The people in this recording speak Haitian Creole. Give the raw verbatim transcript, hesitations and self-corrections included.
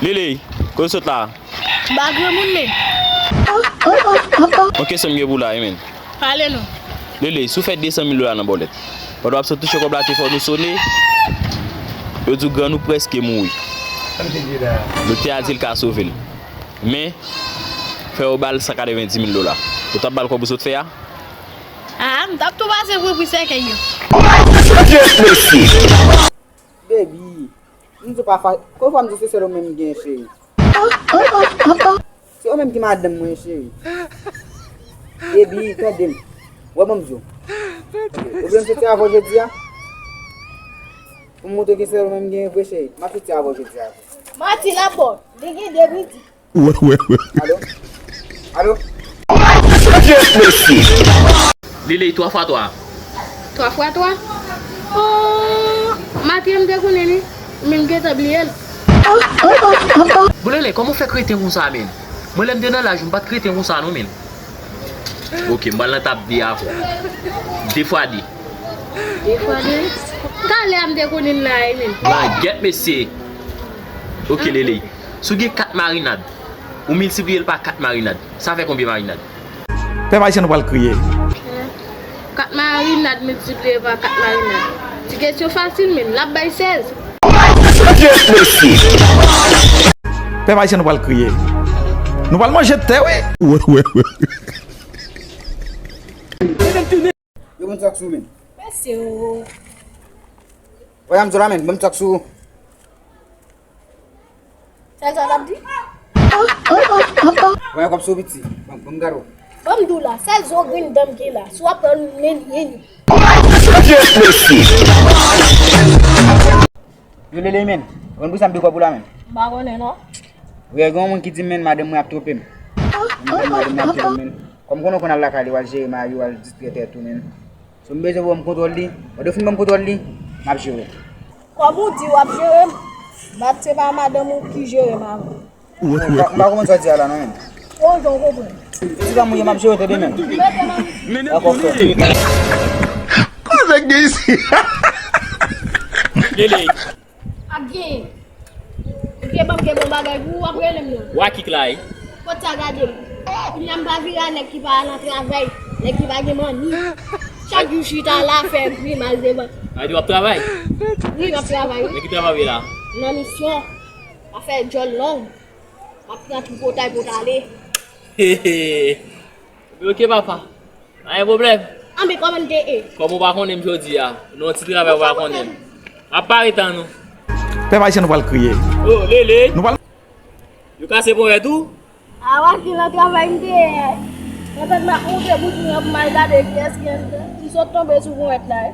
Lele, kote w sot la? M pa granmoun, men. Yon kesyon m gen pou w la wi, men. Pale non. Lele, si w fè de san mil dola nan bòlèt, pandan w ap sot touche kòb la, te fò nou sone, yo di w grann ou prèske mouri. Doktè a di l ka sove l. Men, fè yo ba l san katrevenndis mil dola. Ou t ap ba l kòb ou sot fè a? Ah, m t ap tou pase pou pri sèkèy yo. Baby, m di w pa fa-, konbyen fwa m di w se sèl ou menm m gen, cheri? Se ou menm ki madanm mwen, cheri. Baby, tande m. Wè, ban m di w. Ou vle m soti avè w jodi a? Pou m montre w ke se ou menm m gen vre, cheri. M ap soti avè w jodi a. Manti l ap ba w. Li gen de piti. Alo? Alo? Lele, twa fwa twa. Twa fwa twa? Oh, maten m te konnen li, men m gentan bliye l. Bon, Lele, kòman w fè kreten konsa, men? Mwen, lè m te nan laj ou, m pa t kreten konsa, non, men. Ok, m pral nan tab de avè w. De fwa de. De fwa de? Talè a m te konnen l la, wi, men. Mangèt, mesye. Ok, Lele. Si w gen kat marinad, ou miltipliye l pa kat marinad, sa fè konbyen marinad? Pèp ayisyen, nou pral kriye. Kat marinad miltipliye pa kat marinad. Ti kesyon fasil, men l ap bay sèz. Pèp ayisyen, nou pral kriye. Nou pral manje tè, wi. Yo, ban m sa k sou, men. Mesye, o. Voye m zo la, men. Ban m sa k sou. Sèl sa w t ap di? Voye kòb sou piti. Ban, ban m gade w. Ban m di w la, sèl zo grenn dan m gen la. Si w ap pran l, men, men. Yo, Lele, men. Ou konn pou sa m de kòb ou la, men? M pa konnen, non. Wi, gen yon moun ki di m, men, madanm mwen ap twonpe m. Madanm mwen ap twonpe m, men. Kòm konnen w konn al lakay li, w al jere mari w, w al distrè tèt ou, men. Si m bezwen pou m kontwòl li, pandan w fin ban m kontwòl li, m ap jere w. Kòm ou di w ap jere m, bat se pa madanm ou ki jere m avan. M pa, m pa konprann sa w di a la, non, men. Bon, jan w konprann. Ti zanmi w ye, m ap jere w tande, men. Dakò, frè. Kòman gen isi? Lele. Ak gen. Ou gen ban m gen bon bagay pou w, w ap rele m non. Wa kik la, wi. Kot sa gade m? Kounye a m pa vire a nèg ki pa al nan travay, nèg ki pa gen manni. Chak jou chita la fè grimas devan. A di w ap travay? Wi, m ap travay, wi. Men ki travay w ye la? Nan misyon. M ap fè djòl long. M ap pran tripotay pou t ale. Ebyen, oke, papa. Pa gen pwoblèm. Anben, kòman n te ye? Kòm ou pa konnen m jodi a, nan yon ti travay ou pa konnen m. M ap pare tan nou. Pèp ayisyen, nou pral kriye. Oh, Lele. Nou pral. Yo kase ponyèt ou? A, w a ki nan travay m te ye. Pandan m ap monte boutik lan pou m al gade kiyès ki anndan, m sot tonbe sou ponyèt la, wi.